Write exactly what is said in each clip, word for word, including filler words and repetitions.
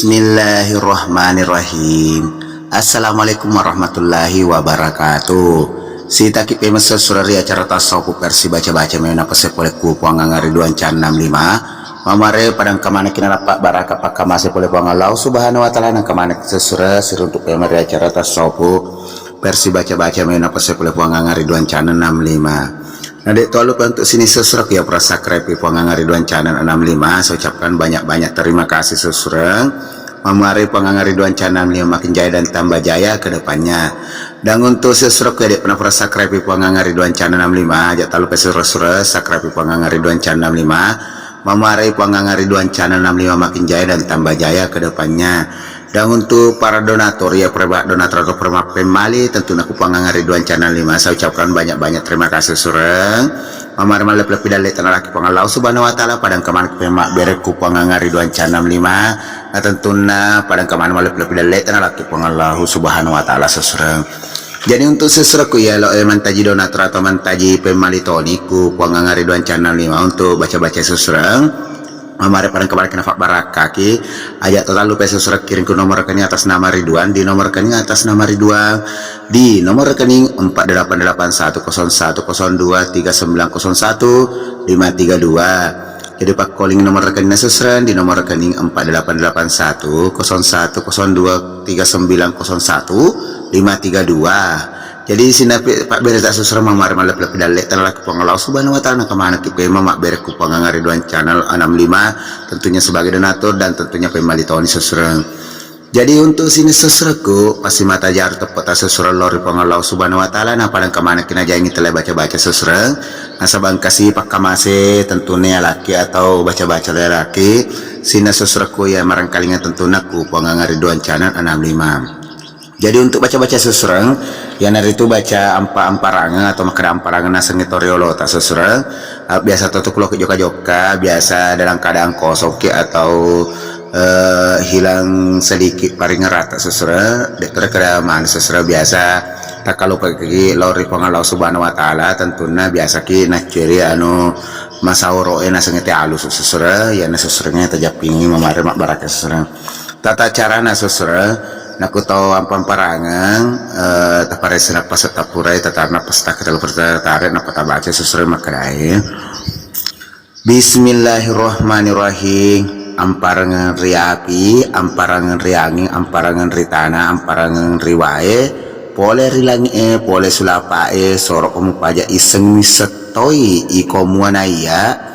Bismillahirrahmanirrahim. Assalamualaikum warahmatullahi wabarakatuh. Sitaki pemessa surari acara tasawuf versi baca-baca meuna pese pole ku Puang Angariduan Channel enam lima. Mamare padang kamana kina lappa baraka pakkamase pole Puang Allah Subhanahu wa Ta'ala, nang kamana sesura siruntuk pemeri acara tasawuf versi baca-baca meuna pese pole Puang Angariduan Channel enam lima. Nah, dek tuallupa untuk sini sesura ku ya pra subscribe Puang Angariduan Channel enam lima. Saya ucapkan banyak-banyak terima kasih sesura. Mamare Puang Angariduan Channel enam lima makin jaya dan tambah jaya ke depannya. Dan untuk sesura ku ya dek pernah pra subscribe Puang Angariduan Channel enam lima, aja talu pese sesura subscribe Puang Angariduan Channel enam lima. Mamare Puang Angariduan Channel enam lima makin jaya dan tambah jaya ke depannya. Dan untuk para donatur ya, para donatur atau para pemmali, tentunya ku Puang Angariduan Channel lima saya ucapkan banyak-banyak terima kasih sureng. Mamare malebbi-lebbi dalle tanalaki Puang Allah Subhanahu wa Ta'ala, padang kamana pemma bereku Puang Angariduan Channel lima. Nah, tentunya padang kamana malebbi-lebbi dalle tanalaki Puang Allah Subhanahu wa Ta'ala sesureng. Jadi untuk sesurekku ya lo eh, mantaji donatur atau mantaji pemmali toni ku Puang Angariduan Channel lima untuk baca-baca sesureng. Mamare padang kamana kena fabbarakaki. Aja total lupa sesurek kiring ku nomor rekening atas nama Ridwan, di nomor rekening atas nama Ridwan, di nomor rekening empat delapan delapan satu kosong satu kosong dua tiga sembilan kosong satu lima tiga dua. Jadi pakkoling nomor rekening sesureng di nomor rekening empat delapan delapan satu kosong satu kosong dua tiga sembilan kosong satu lima tiga dua. Jadi sinapi Pak Berita sesureng mamare malebbi-lebbi dalle tanalaki Puang Allah Subhanahu wa Ta'ala, nang kamana ki pema mabbere ku Puang Angariduan Channel enam lima, tentunya sebagai donatur dan tentunya pemmali toni sesureng. Jadi untuk sini sesurekku pasti mata jaru tepeta sesureng lori Puang Allah Subhanahu wa Ta'ala, na padang kamana kina jaingi tele baca-baca sesureng. Nasaba engkasi pakkamase tentunya laki atau baca-baca laki. Sini sesurekku ya marangkalinga tentunya ku Puang Angariduan Channel enam lima. Jadi untuk baca-baca sesureng, iyanaritu baca ampa-amparangeng atau makkeda amparangeng nasengnge to riolota sesureng. Ah, biasa to tu kulo jokka-jokka, biasa dalam keadaan kosong ki atau eh, hilang sedikit paringerata sesureng, dek kira-kira mana sesureng biasa takkalupa ki lori Puang Allah Subhanahu wa Ta'ala, tentunya biasa ki nacceri anu masauro e nasengnge te alus sesureng, ya na sesurengnya tajappingi mamare mabbaraka sesureng. Tata carana sesureng, nakutau ampa-amparangeng, eh, taparesse nappase tappurai, tatar nappase takkatellu pertama tarik, nappa tabaca sesureng makkedai. Bismillahirrahmanirrahim. Amparangeng ri api, amparangeng ri anging, amparangeng ri tana, amparangeng ri wae, pole ri langi'e, pole sulapa'e, soro'ko mupaja isseng missettoi iko muanaiya,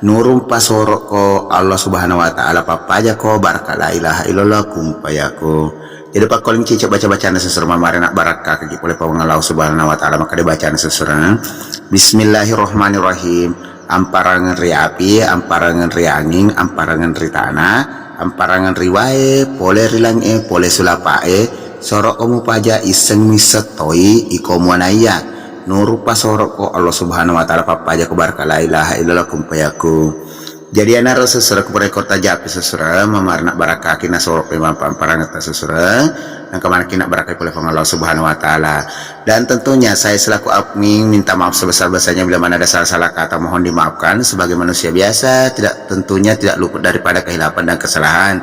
nurung pasorokko Allah Subhanahu wa Ta'ala, pappajako baraka la ilaha illallah kumpayako. Jadi pakkoling cicak baca-bacana sesureng mamare nak barakka kaki pole Puang Allah Subhanahu wa Ta'ala, maka dibacana sesureng. Bismillahirrahmanirrahim. Amparangeng ri api, amparangeng ri anging, amparangeng ri tana, amparangeng ri wae, pole ri langi'e, pole sulapa'e, soro'ko mupaja isseng missettoi iko muanaiya. Nuru pasorokko Allah Subhanahu wa Ta'ala, pappajako baraka la ilaha illallah kumpayako. Jadi anaro sesureng ku rekor tajapi sesureng mamare nak barakaki nasoro pemampa amparangetta sesureng. Nang kamana kina barakai pole Puang Allah Subhanahu wa Ta'ala. Dan tentunya saya selaku admin minta maaf sebesar-besarnya bila mana ada salah-salah kata, mohon dimaafkan. Sebagai manusia biasa, tidak, tentunya tidak luput daripada kehilapan dan kesalahan.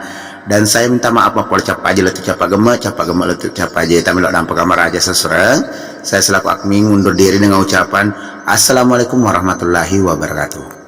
Dan saya minta maaf mappola cappa aja lettu cappa gemme, cappa gemme lettu cappa aja. Tamelo dampa kamar aja sesureng. Saya selaku admin undur diri dengan ucapan Assalamualaikum warahmatullahi wabarakatuh.